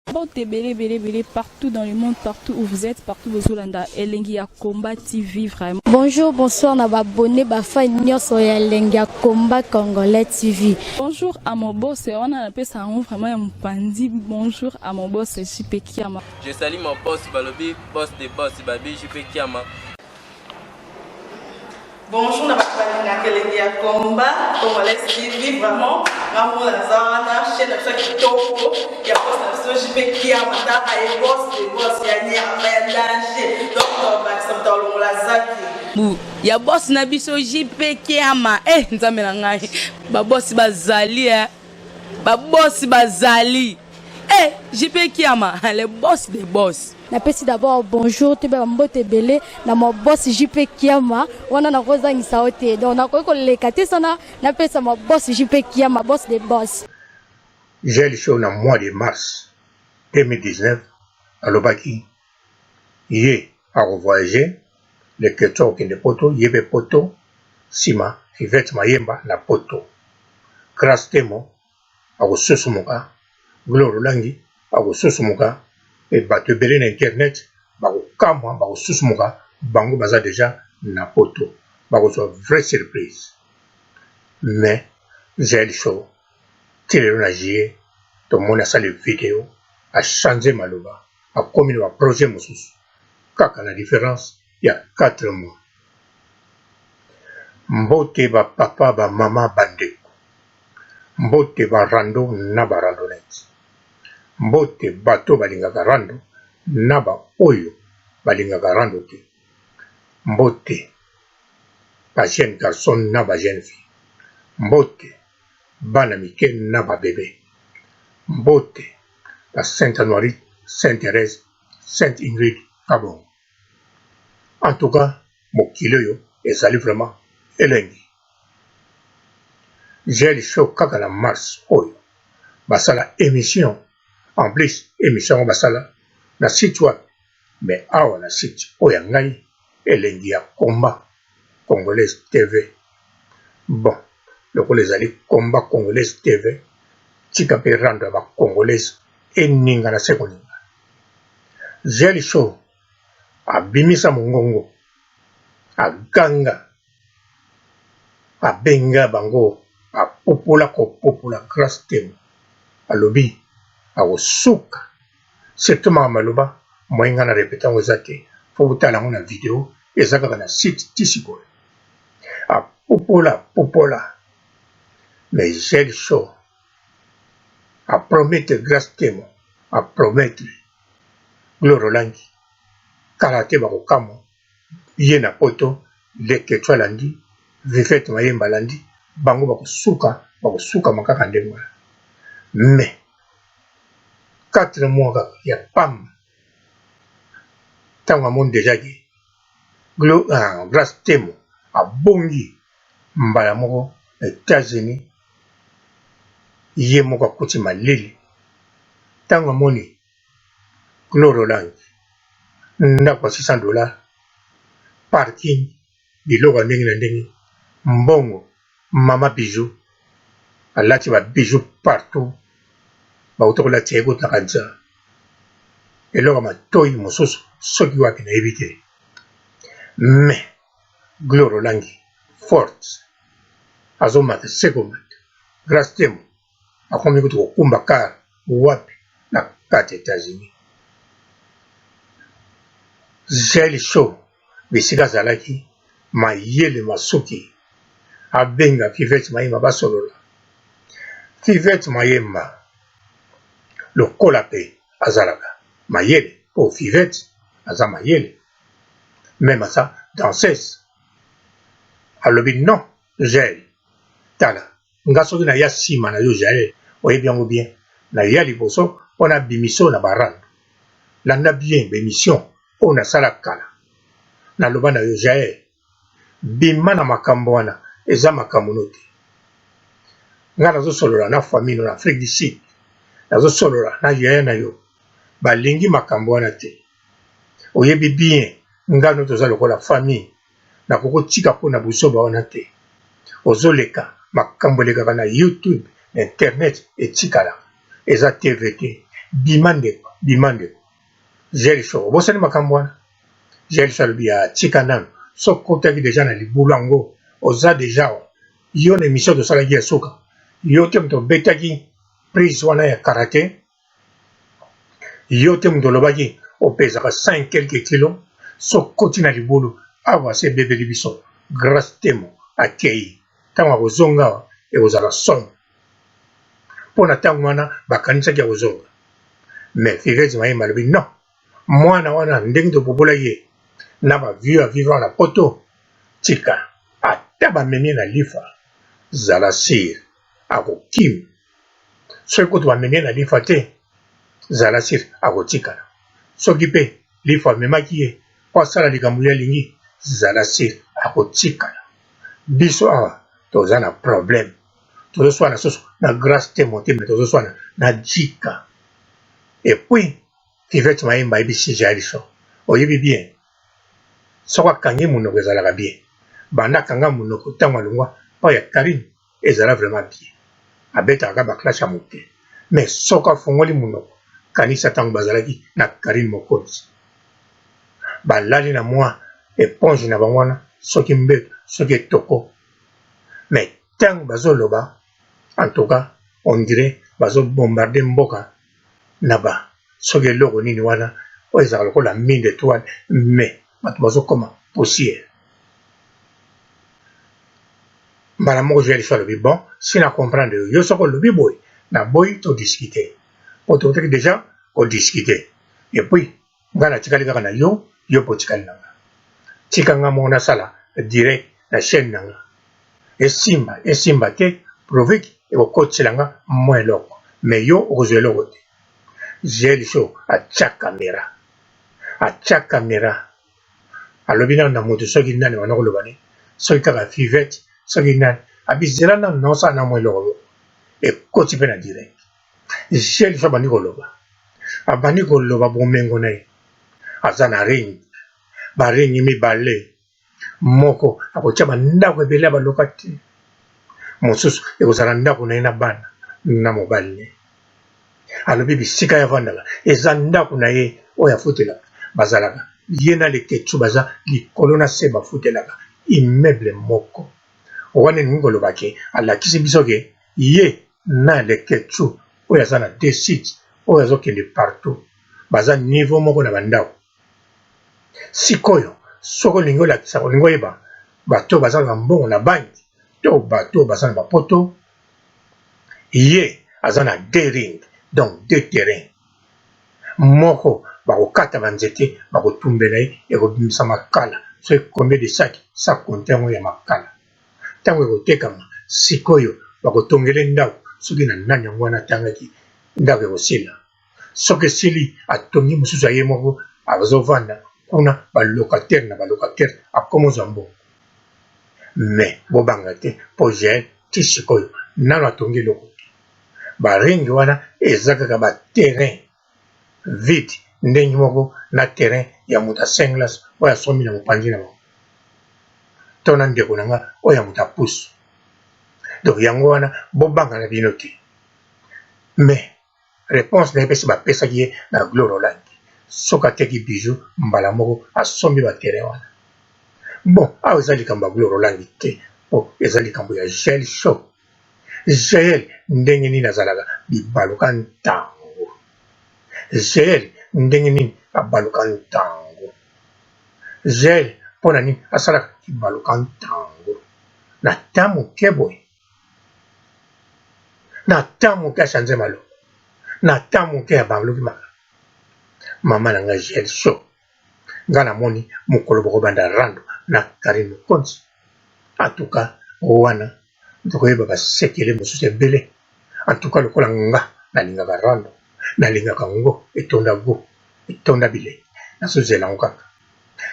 Mbote ebele ebele ebele partout dans le monde, partout où vous êtes, partout bozolanda Elengi ya Combat TV vraiment. Bonjour, bonsoir na ba abonné ba fan nyonso ya Elengi ya Combat Congolais TV. Bonjour à mon boss, wana napesa yango vraiment ya mopanzi. Bonjour à mon boss JP Kiama. Je salue mon boss balobi boss de boss babi JP Kiama. Bonjour na bato balingaka elengi ya combat congolais TV vraiment nga mona naza wana chaîne na biso ya kitoko ya boss na biso JP Kiama taka ye boss de boss ya nyama ya danger donc tobakisa moto alongola zaki bu ya boss na biso JP Kiama eh nzambe na ngai ba boss bazali eh ba boss bazali eh JP Kiama le boss de boss. Napesi d'abord bonjour toyeba ba mbote ebele na ma boss JP Kiama wana nakozangisa yo te donc nakoki koleka te sana napesa ma boss JP Kiama boss de boss. Gel show na mois de mars 2019 alobaki ye ako voyager leketchou akokende poto ye pe poto sima fivette mayemba na poto grace temo akosusumuka, Gloire Olangi akosusumuka pe batu ebele na internet bakokamwa bakosusumuka bango baza dejà na poto bakozwa vraie surprise mais Jael show ti lelo na juillet tomoni asali video a changer maloba akomi na ba projet mosusu kaka na difference ya 4 mois. Mbote ba papa ba mama ba ndeko Mbote ba rando na ba randonnette. Mbote bato balingaka rando na ba oyo balingaka rando te. Mbote ba jeunes garçons na ba jeunes filles. Mbote bana mike na ba bebe. Mbote ba Sainte Anuarite, Sainte Therèse, Sainte Ingrid Kabongo. En tout cas mokili oyo ezali vraiment elengi. Gel show kaka na mars oyo basala emission en plus emission yango basala na site wapi mais awa na site oyo ya ngai elengi ya combat congolaise TV bon lokola ezali combat congolaise TV tika pe rando ya ba congolaise eningana se koningana Gel show abimisa mongongo aganga abenga bango apupola kopupola Grace Temo alobi akosuka surtout makambo aloba moyen nga na repete yango eza te faut botala yango na video eza kaka na site ti sikoyo apupola apupola mais gel show a promettre Grace Temo a promettre Gloire Olangi kala te bakokamwa ye na poto leketchou alandi vivette mayemba alandi bango bakosuka bakosukama kaka ndenge wana mais 4 mois kaka ya pamba ntango amoni deja ke ah, Grace Temo abongi mbala moko na Etats-Unis ye moko akoti malili ntango amoni Gloire Olangi ndako ya 600 dollars parking biloko ya ndenge na ndenge mbongo mama bijou alati ba bijou partout bauta kolatisa ye kutu na kanisa eloko ya matoyi mosusu soki wapi nayebi te mais Gloire Olangi forte azomata se komata Grace Temo akomi kutu kokumba car wapi na kati ya Etats-Unis. Jael Show bisika azalaki mayele masuki abenga Fivette Mayemba basolola. Fivette Mayemba lokola pe azalaka mayele po Fivette aza mayele meme aza danseuse alobi non Jael tala nga soki naya sima nayo jael oyebi yango bien naya liboso po na bimisa yo na ba rando landa bien ba emission oyo nasala kala naloba nayo jael bima na makambo wana eza makambo no te nga nazo solola na famille no na Afrique du Sud nazo solola na yaya nayo balingi makambo wana te oyebi bien nga no toza lokola famille nakoki kotika po na buzoba wana te ozo leka makambu elekaka na youtube na internet etikalaka eza TV te. Bima ndeko, bima ndeko. Jael Show, obosani makambo wana? Jael Show alobi ah tika nanu, soki okotaki dejà na libulu yango oza dejà awa. Yo na emission tosalaki ya suka, yo te moto obetaki prise wana ya karate, yo te moto olobaki opezaka 100 quelques kilos, soki okoti na libulu awa se ebebeli biso. Grace Temo akeyi, tango akozonga awa ekozala somo. Mpo na tango wana bakanisaki akozonga. Mais Fivette Mayemba alobi non, mwana wana ndenge tobobolaki ye na ba vieux avivant na poto, tika ata bamemi ye na lifa, zala sur akokima. Soki kutu bamemi ye na lifa te, zala sur akotikala. Soki pe lifa amemaki ye po asala likambo ye alingi, zala sur akotikala. Biso awa toza na problème. Tozo swana susu na Grace Temo te mais tozo swana na Djika. Et puis Fivette Mayemba ayebisi Jael Show, oyebi bien soki akangi munoko ezalaka bien. Banda akanga munoko tango alongwa pa ya Carine ezala vraiment bien. Abetaka kaka ba clash ya muke mais soki afongoli munoko kanisa tango bazalaki na Carine Mokonzi. Balali na mwa eponge na bango wana soki mbetu soki etoko mais tango bazo loba en tout cas on dirait bazo bombarder mboka na ba soki eloko nini wana oyo ezalaka lokola mine d'etoile mais bato bazo koma poussière. Mbala moko Joël Show alobi bon si na comprendre yo, yo soki olobi boye naboyi to discuter po tokotaki dejà ko discuter et puis nga natikali kaka na yo, yo pe otikali na nga. Tika nga moko nasala direct na chaine na nga. Esimba, esimba te, prouve que ekokotisela nga mwa eloko. Mais yo okozwa eloko te. Jael show atia camera, atia camera, alobi nanu na mutu soki nani wana koloba ne, soki kaka fivette, soki nani, abi zela nanu naosala na mwa eloko moko. Ekoti pe na direct. Jael show abandi koloba, abandi koloba bomengo na ye. Aza na ring, ba ring mibale, moko akotia ba ndako ebele ya ba locataire, mosusu ekozala ndako na ye na bana na mobali na ye. Alobi bisika ye avandaka eza ndako na ye oyo afutelaka, bazalaka ye na Leketshou baza likolo na se bafutelaka immeuble moko. Wana elingi koloba ke alakisi biso ke ye na Leketshou oyo aza na deux sites oyo azokende partout baza niveau moko na ba ndako. Sikoyo soki olingi olakisa olingi oyeba bato oyo baza na mbongo na banki to bato oyo baza na ba poto ye aza na deux ring donc deux terrain moko bakokata ba nzete bakotumbela ye ekobimisa makala soki combien de sac sa compte yango ya makala tango ekotekama sikoyo bakotongela ye ndako soki na nani yango wana atangaki ndako ekosila soki esili atongi mosusu ya ye moko azovanda kuna ba locataire na ba locataire akoma ozwa mbongo mais bobanga te po jael ti sikoyo nanu atongi eloko te ba ring wana eza kaka ba terrain vide ndenge moko na terrain ya moto ya singles oyo asombi na mopanzi na bango to na ndeko na nga oyo ya moto ya pusu donc yango wana bobanga na bino te mais reponse na ye pesi bapesaki ye na Gloire Olangi soki ateki bijou mbala moko asombi ba terrain wana bon awa eza likambo ya Gloire Olangi te po eza likambo ya Jael Show Jael ndenge nini azalaka bibaluka ntango Jael ndenge nini abaluka ntango Jael pona nini asalaka kibaluka ntango na temps moke boye na temps moke a change maloba na temps moke abaluki makambo mama na ngai Jael show nga namoni mokolo bokobanda rando na Carine Mokonzi en tout cas wana tokoyeba ba sekele mosusu ebele en tout cas lokola nga nalingaka rando nalingaka ngo etonda go etonda bilengi nazozela yango kaka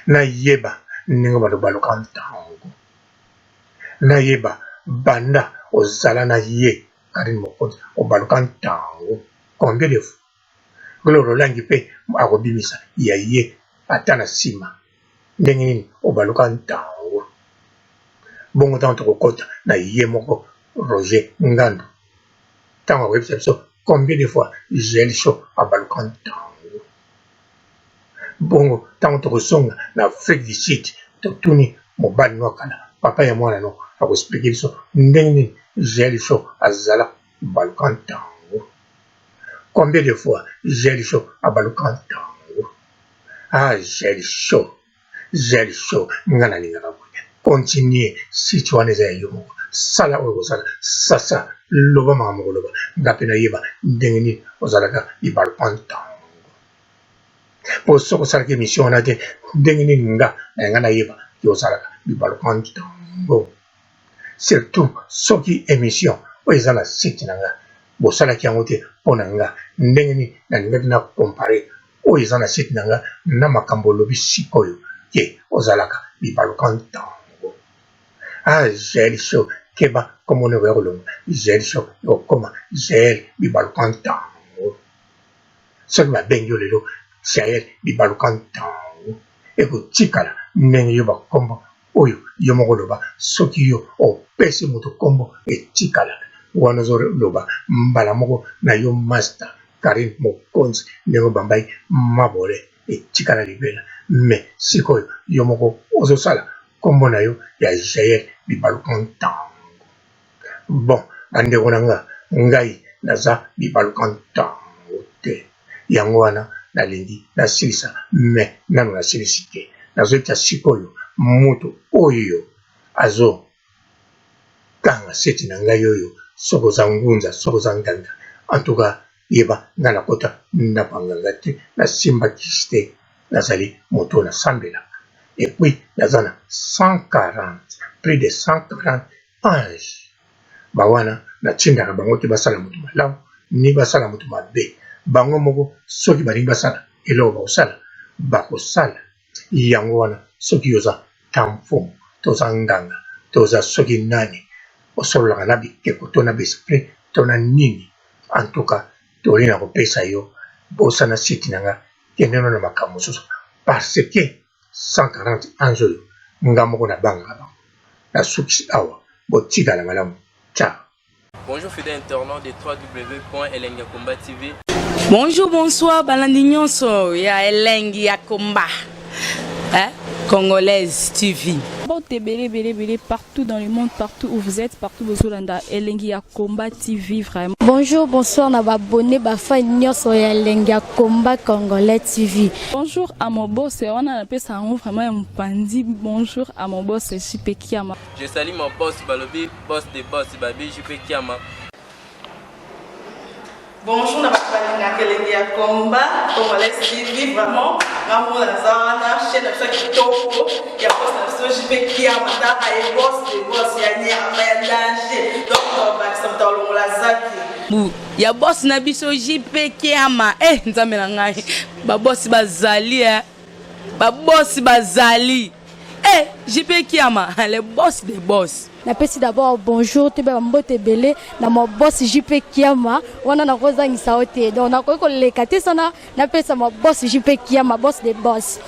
nayeba ndenge balobaluka ntango nayeba banda ozala na ye Carine Mokonzi obaluka ntango combien de fois Gloria Olangi pe akobimisa ya ye ata na sima ndenge nini obaluka ntango bongo ntango tokokota na ye moko Roger Ngandu ntango akoyebisa biso. Combien de fois Jael Show abaluka ntango? Bongo ntango tokozonga na Afrique du Sud, totuni mobali no kala, papa ya mwana no, akoexpliquer biso ndenge nini Jael Show azala baluka ntango. Combien de fois Jael Show abaluka ntango? Ah, Jael Show, Jael Show, nga nalingaka boye. Continue, site wana eza ya yo moko, sala oyo kosala, sasa, loba makambo koloba, nga mpe nayeba ndenge nini ozalaka libaluka ntango. Po soki osalaki émission wana te, ndenge nini nga na nga nayeba yo ozalaka libaluka ntango? Surtout soki émission oyo eza na site na nga, bosalaki yango te mpo na nga, ndenge nini nalingaki na comparer oyo eza na site na nga na makambo olobi sikoyo ke ozalaka bibaluka ntango? Ah, Jael Show, keba, komona okoya kolonga Jael Show, okoma Jael bibaluka ntango. Soki babengi yo lelo Jael bibaluka ntango, ekotikala ndenge yo bakombo oyo yo moko oloba. Soki yo opesi moto kombo, etikala wana, ozoloba mbala moko na yo master Karine Mokonzi, ndenge obambai mabole, etikala libela. Mais sikoyo yo moko ozosala kombo na yo ya Jael bibaluka ntango. Bon, bandeko na nga, ngai naza bibaluka ntango te, yango wana nalingi nasilisa, mais nano nasilisi te. Nazoyebisa sikoyo moto oyo azo kanga site na ngai oyo, soki oza ngunza, soki oza nganga, en tout cas yeba, ngai nakota ndako ya nganga te, nasimba kisi te, nazali moto oyo nasambelaka. Et puis naza na 140, plus de 140 ange bawana, natindaka bango te basala moto malamu ni basala moto mabe. Bango moko soki balingi basala eloko, bakosala, bakosala yango wana. Soki oza tamfumu, toza nganga, toza soki nani, osololaka na bikeko to na baesprit to na nini, en tout cas toli na kopesa yo, bosana site na nga, kende no na makambo mosusu, parce que 140 ange oyo, nga moko nabangaka bango. Nasukisi awa, botikala malamu, ciao. Bonjour fidèles internautes de www.elengiyakomba TV. Bonjour, bonsoir, balandi nyonso ya Elengi ya Komba, hein? Congolaise TV. Mbote ebele ebele ebele partout dans le monde, partout où vous êtes, partout bozolanda Elengi ya Combat TV vraiment. Bonjour, bonsoir na baabonnés, bafans nyonso ya Elengi ya Combat Congolais TV. Bonjour à mon boss, wana napesa yango vraiment ya mopandi. Bonjour à mon boss JP Kiama. Je salue mon boss balobi boss de boss babi JP Kiama. Bonjour na bato balingaka Elengi ya Combat Congolais TV. Vraiment, nga mona naza wana, chaîne na biso ya kitoko ya boss na biso JP Kiama. Taka ye, boss de boss ya nyama ya danger, donc bakisa moto alongola zaki. Bu ya boss na biso JP Kiama. Eh, nzambe na ngai, babosi bazali, eh. Babosi bazali. Eh, JP Kiama, le boss des boss. Napesi d'abord bonjour, toyeba bambote ebele na ma boss JP Kiama. Wana nakozangisa yo te, donc nakoki koleka te sana napesa ma boss JP Kiama, boss de boss.